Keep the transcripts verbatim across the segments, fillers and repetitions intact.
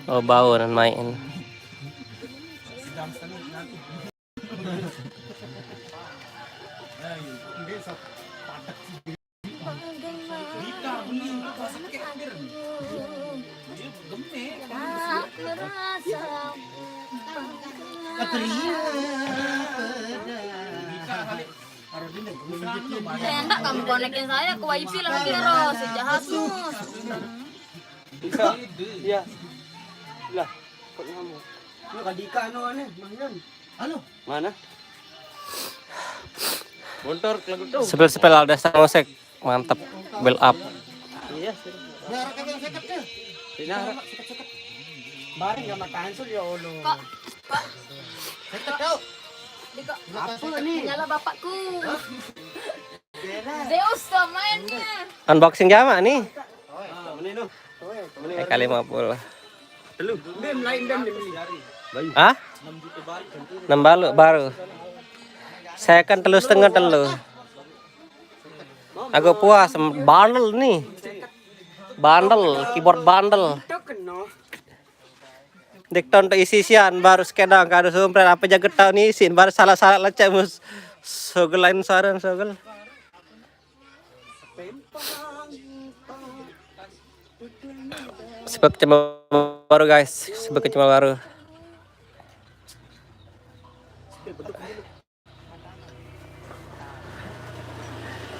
Oh, bau dan main. Eh, enggak kamu konekin saya ke wifi lagi, Ros. Sejahat tuh. Iya. Lah, kok nyamuk? Lu kadika no aneh, Bang Yan. Halo. Mana? Montor lagu tuh. Sepil-sepil Aldesta Musik. Mantep. Build up. Iya. Biar kami yang seket tuh. Dina. Bareng sama Kansul ya Allah. Kok, kok, Seket tuh. di kok. Apa nih? Nyala bapakku. Beres. Zeus tuh mainnya. Unboxing jama nih. Ah, mana itu? Eh, kali lima puluh. Telu. Bem lain bem beli. Hah? Enam balu baru. Saya kan telu setengah telu. Aku puas bandel nih. Bandel, keyboard bandel. Token no. Dik tonto isi sian baru sekedang kado sumpret apa jaget tahun isin baru salah-salah lecek mus. Sogel lain saran sogel. Sebab cuma baru guys, sebab cuma baru.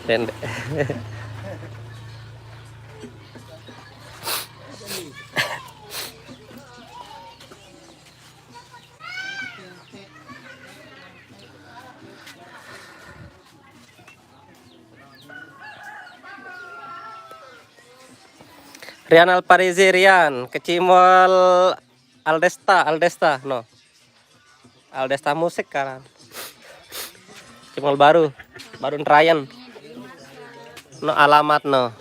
Dan Rian Alparizi Rian, kecimol Aldesta, Aldesta, no. Aldesta Musik kan. Kecimol baru, baru Ryan. No alamat no.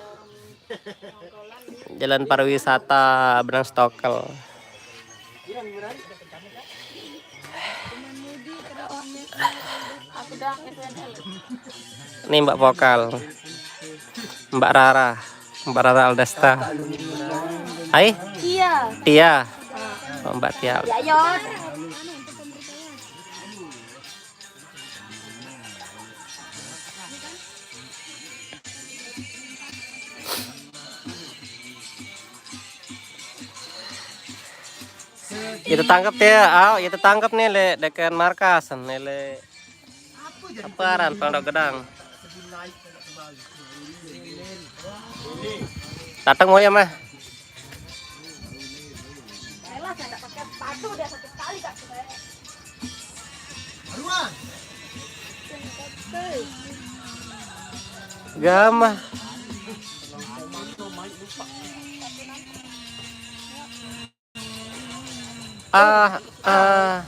Jalan pariwisata Benang Stokel. Ini Mbak Vokal. Mbak Rara. Mbak Rara Aldesta. Hai? Iya. Tia. Oh, Mbak Tia. Ya, yo. Itu tangkep ya, ah, itu tangkep nih le, deken markas nih le. Apa aran Pondok Gedang? Datang mau ya mah. Gama. Ah, ah.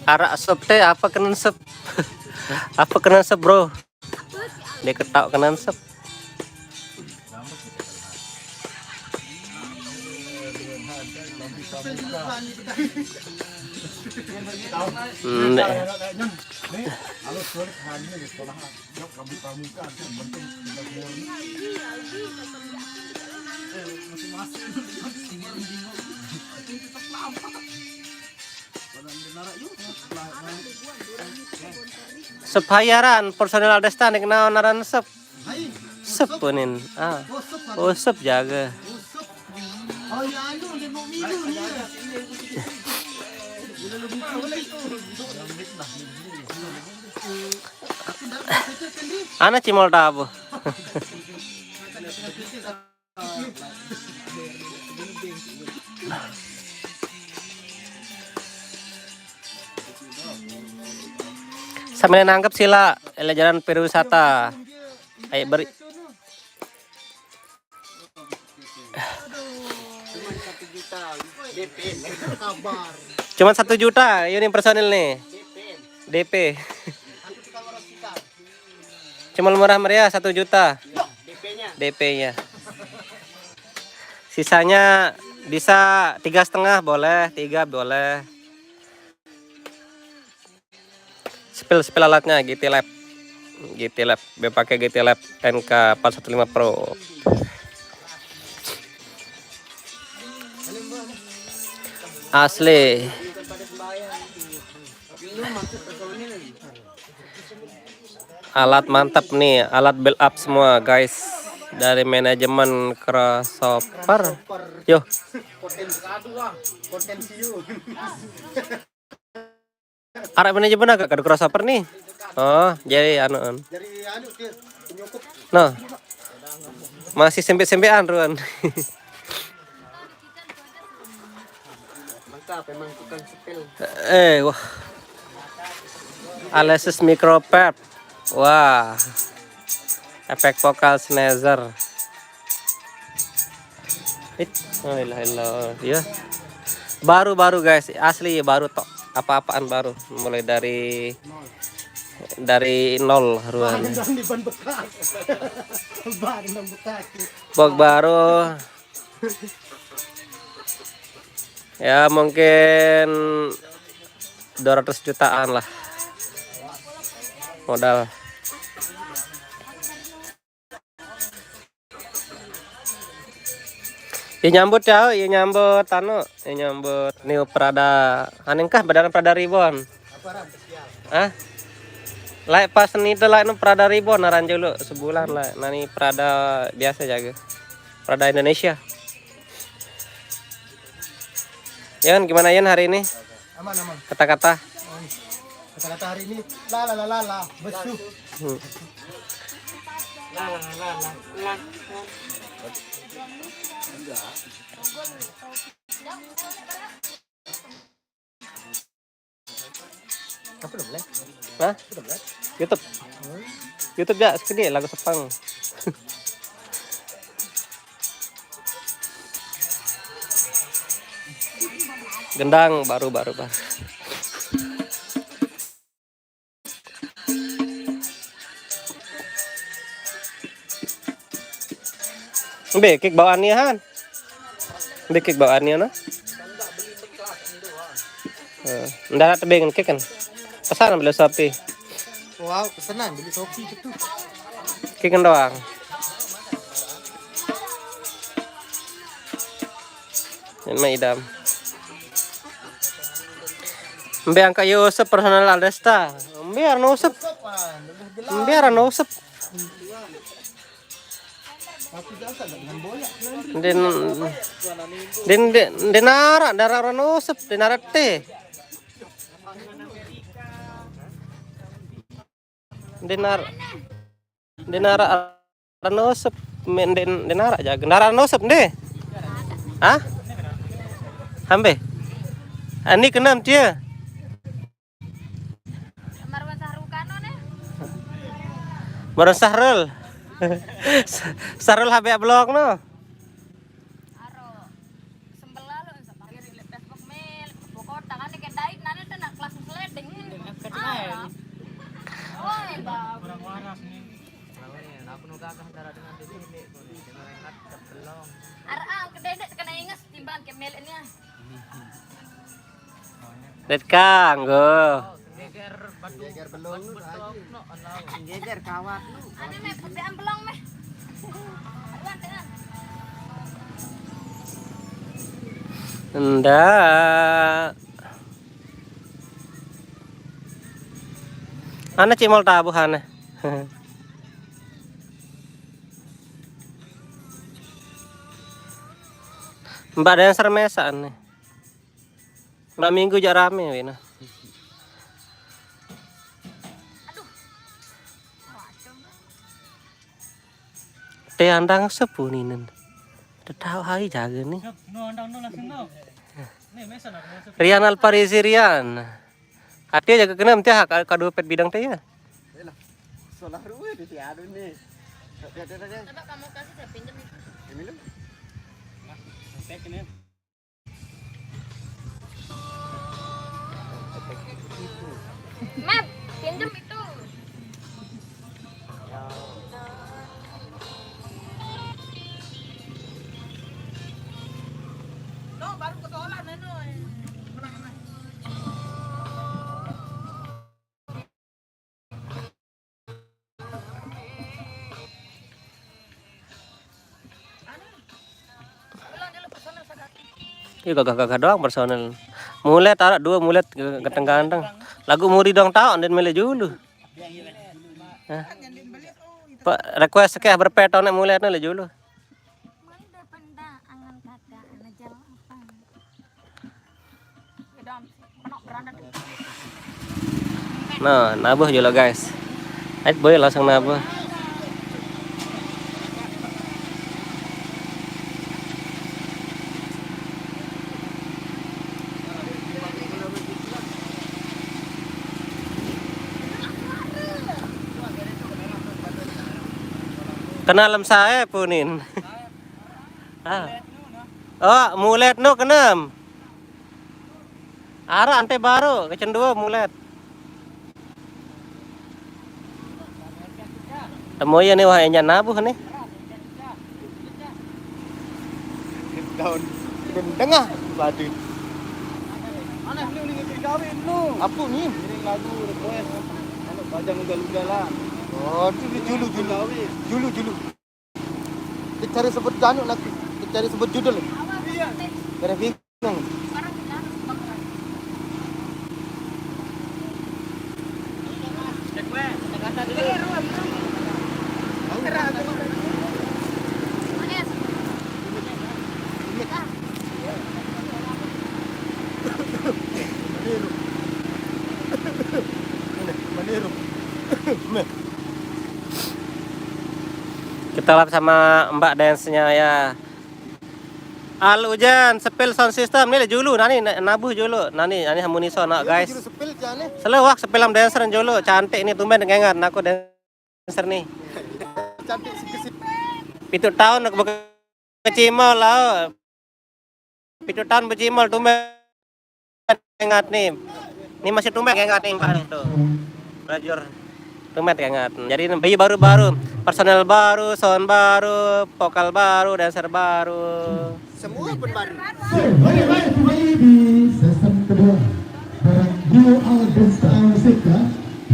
Arak sop teh apa kenen sop? Apa kenen sop, bro? Dia ketawa kenen sop. Nde. Sep hayaran personil Aldesta nih kenal naran sep. Sep punin. Ah. Oh, sep jaga. Ana cimol tabu. Sambil nangkep sila, ele jalan pariwisata. Ayo beri. Cuman satu juta, ini personil nih. D P. Cuma murah meriah satu juta. D P-nya. Sisanya Bisa tiga setengah boleh, tiga boleh. Spill, spill alatnya, G T Lab. G T Lab, dia pakai G T Lab N K empat satu lima Pro. Asli. Alat mantap nih, alat build up semua, guys. Dari manajemen crossover. Yo. Arek manajemen agak kado crossover nih. Oh, jadi anu. Jadi anu dia penyukup. Nah. Masih sempit-sempitan, Ruan. Mantap, emang tukang sepil. Eh, wah. Alesis Micropad. Wah. Efek vokal Sneasler. It, oh, ilah, ilah. Ya. Baru-baru, guys, asli baru tok. Apa-apaan baru. Mulai dari dari nol, Ruan. Jangan di ban bekas. Ban bekas. Box baru. Ya, mungkin dua ratus jutaan lah modal. Ya, nyambut ya, ya, nyambut anu, ya, nyambut New Prada. Aneh kah badan Prada Reborn? Hah? Like pas ni tu like nu Prada Reborn aran julu sebulan lah. Nani Prada biasa jaga. Prada Indonesia. Yan, gimana, Yan, hari ini? Aman, aman. Kata-kata. Kata-kata hari ini, la la la la la, besuh. Hmm. Apa belum, Le? Hah? Apa belum, Le? YouTube. Hmm. YouTube ya, sekedi lagu Sepang. Gendang baru, baru, baru. Be, kick bawaan nih, Han. Be, kick bawaan nih, nah. Eh, ndak ada tebing kick kan. Pesan beli Shopee. Wow, pesanan beli Shopee itu. Kick doang. Ini mah idam. Mbe angka Yusuf personal Aldesta. Mbe arno Yusuf. Mbe arno Yusuf. Den, den, den, den ara, dara arno Yusuf, den ara te. Den ara, den ara arno Yusuf, men den, den ara aja. Den ara arno Yusuf, de. Hah? Hambe. Ani kenam dia. Marwan Sahrul Kano nih. Marwan Sahrul. Sahrul Habib Blok no. Aro sembelah lo sama kiri le Facebook mel. Pokok tangan ke dait nane tuh nak kelas sliding. Oi, bang. Kurang waras nih. Aku nu gagah darah dengan di sini. Dengan rengat sebelong. Ara ang kededek kena inges timbang ke meleknya. Det kanggo. Geger belum lu lagi. Geger kawat lu. Ane meh pepean belong meh. Aduan dengan. Ndak. Ana cik mol tabuh ana. Mbak Dancer mesaan nih. Mbak Minggu jak rame wina. Teh andang sepuninen. Tetau hari jaga nih. Rian Alparisi Rian. Hati jaga kena mesti hak kado pet bidang teh ya. Solah ruwe di si anu nih. Coba kamu kasih saya pinjam itu. Ini lu. Nah, cek ini. Map, pinjam itu. Iya, gagah-gagah doang personel. Mulet, araq due mulet ganteng-ganteng. Laguq muri doang taoq, ndeqn mele julu. Hah? Pe-, request sekeh berpet oneq mulet ne leq julu. Nah, nabuh juluq, guys. Ait boy langsung nabuh. Kenalem sae punin. Ah. Oh, mulet no kenem. Araq ante baru, kecen due mulet. Temu ye nih, wah, enjaq nabuh nih. Daun, daun tengah, padu. Aneh lu nih, ngerti kawin lu. Apa nih? Ngiring lagu request. Anu, Bajang Ugal-Ugalan. Oh, julu, julu, julu. Kawin. Julu, julu. Kita cari sebut anu lagu. Kita cari sebut judul. Iya. Biar bingung. Kita lap sama Mbak dance-nya ya. Al ujan, sepil sound system ni leq julu, nani na-, nabuh julu, nani, nani harmoni sound, nah, guys. Julu sepil jane. Sele wah sepil am dancer julu, cantik ni, tumben kengat, aku dancer ni. Cantik sikit-sikit. Pituq taun aku bekecimol, lau. Pituq taun becimol, tumben. Engat ni. Ni masih tumben engat ni, Pak, ni, tuh. Belajar tumben engat. Jadi, bayi baru-baru, personel baru, sound baru, vokal baru, dancer baru. Semua pun baru. Baik, baik, kembali di season kedua. Bareng duo Al Desta Musik, ya.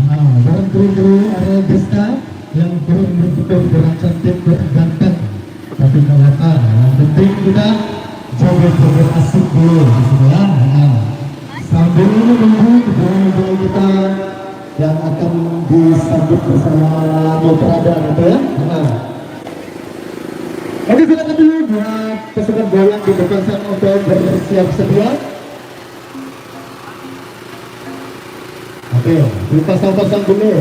Nah, bareng kru-kru Al Desta yang belum berbentuk, kurang cantik, kurang ganteng. Tapi nggak apa-apa, yang penting kita joget-joget asik dulu di sini ya. Nah, sambil menunggu kru-kru kita yang akan disambut bersama Mitra Dan itu ya. Nah. Oke, silakan dulu buat pasukan goyang di depan sana untuk bersiap sedia. Oke, dipasang-pasang dulu.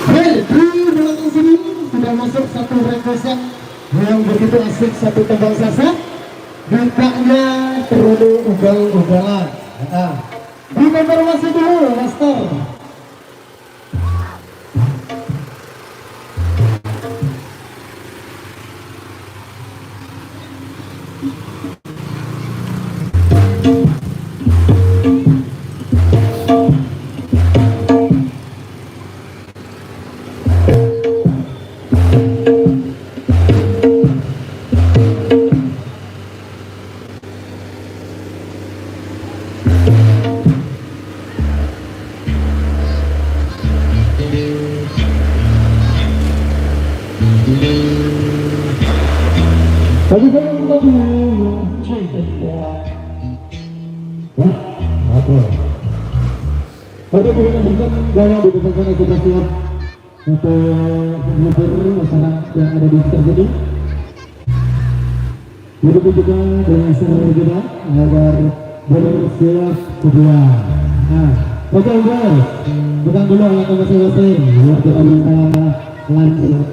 Oke, di belakang sini sudah masuk satu requestan yang begitu asik, satu tembang Sasak. Bintangnya terlalu ugal-ugalan. Nah, dikonfirmasi dulu, Master. Tadi kan kita di Wah, apa? Oke, kita lanjutkan, gaya di depan sana sudah siap untuk menghibur masyarakat yang ada di sekitar sini. Begitu juga dengan seluruh kita agar bersiap sedia. Nah, oke, guys, bukan dulu alatnya masing-masing, biar kita bisa lanjut.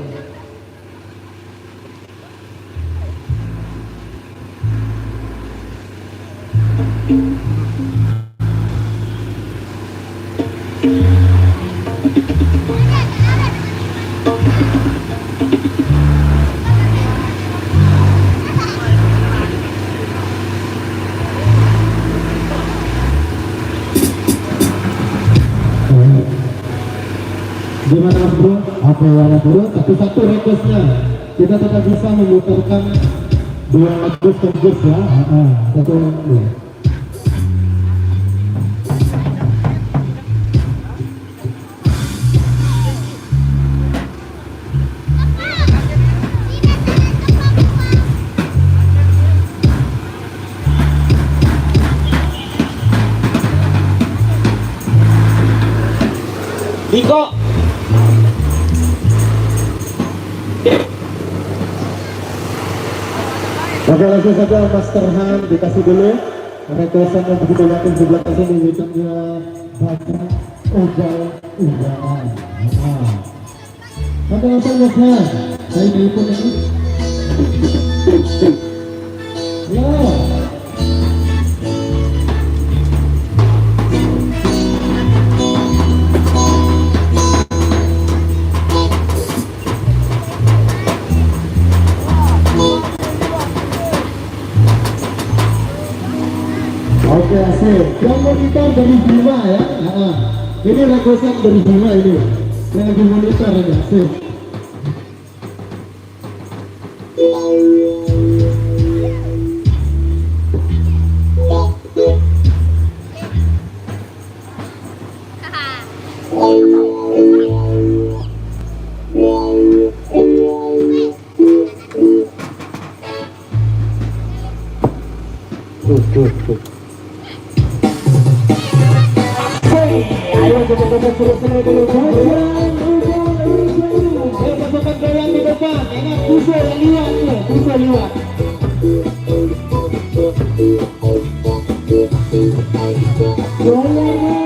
Gimana, Mas Bro? Oke, ya, Mas Bro. Satu-satu requestnya. Kita tetap bisa memutarkan dua lagu sekaligus, ya. Ah, ah, satu lagu. Diko. Oke, langsung saja Mas Terhan dikasih dulu requestan yang begitu banyak di sebelah sini, weekendnya banyak, udah, udah. Nah. Oke, langsung Mas Terhan. Saya telepon ini. Halo. Oke, asik. Yang monitor dari Bima, ya. Heeh. Ini requestan dari Bima ini. Yang lagi monitor ini, asik. Tuh, tuh, tuh. Hei, ayo kita, kita terus, terus, terus. Ayo, pasukan goyang di depan. Enak, Puso yang liwat nih, Puso liwat. Goyang, Mas.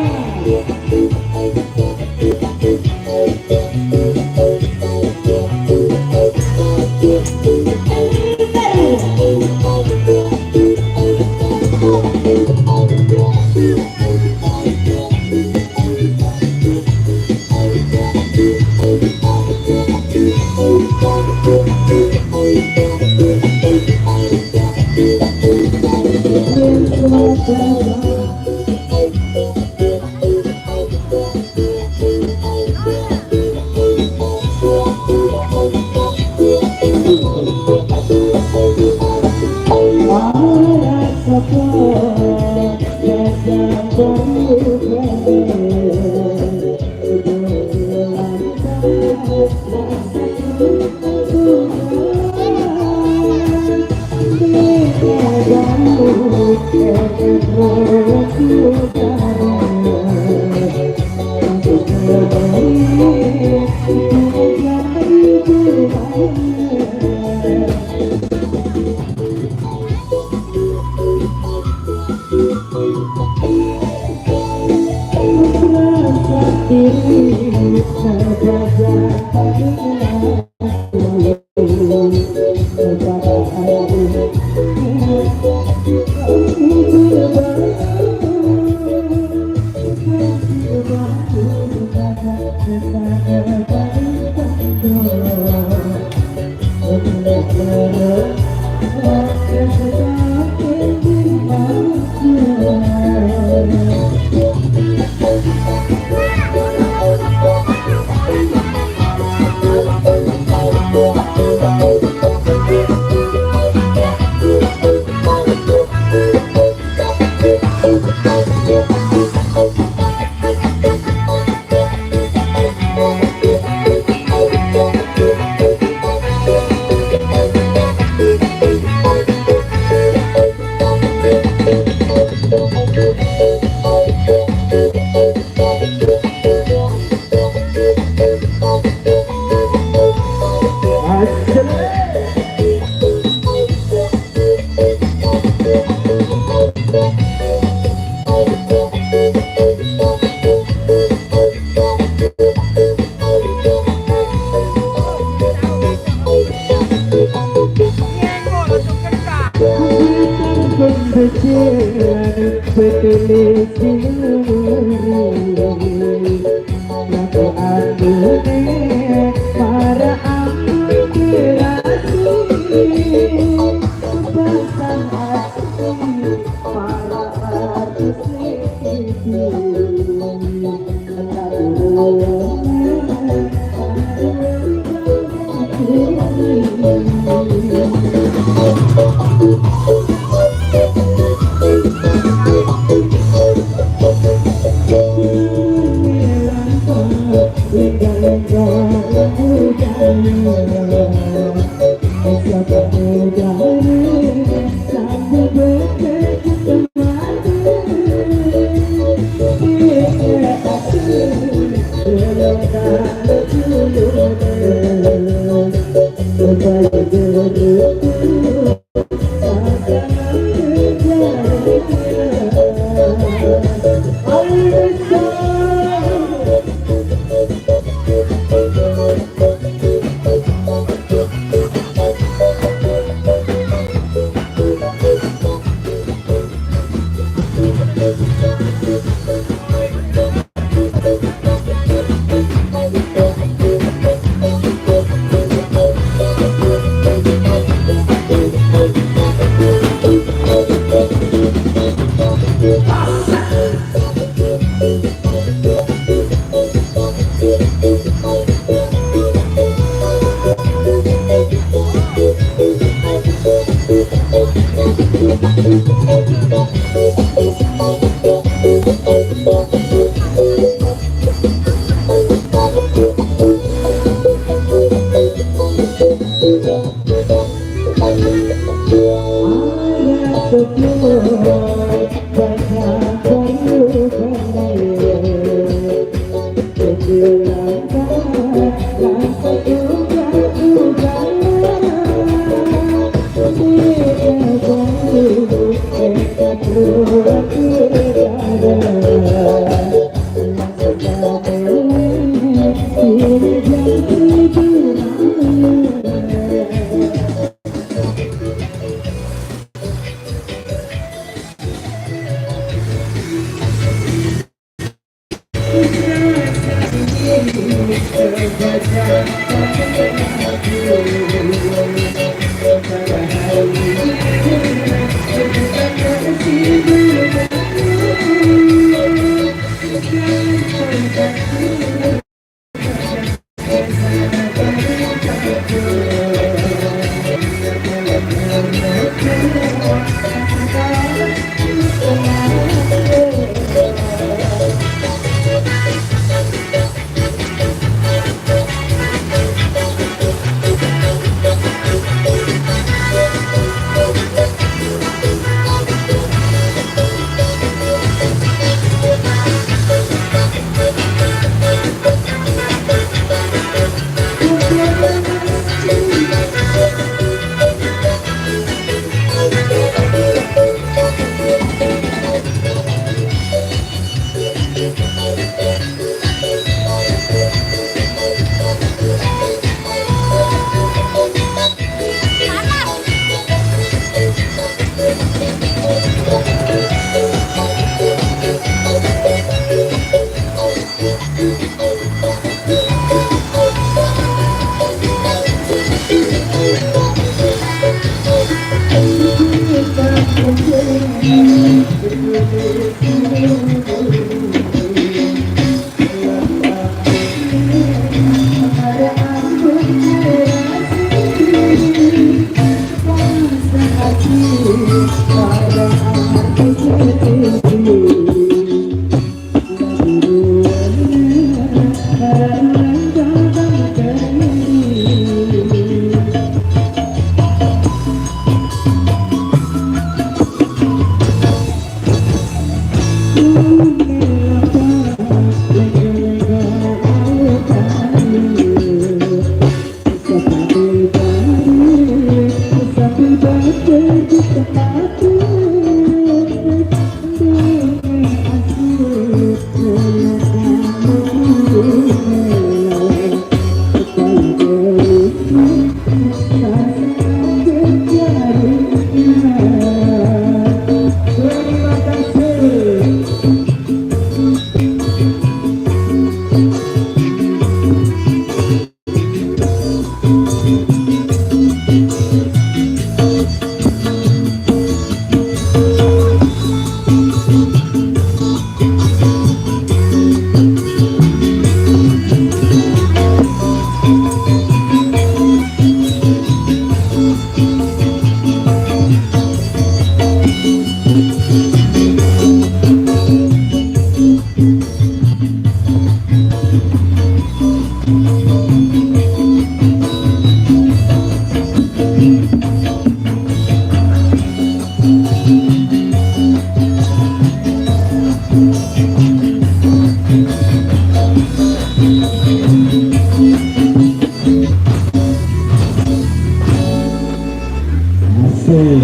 Asik.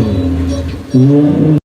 Luar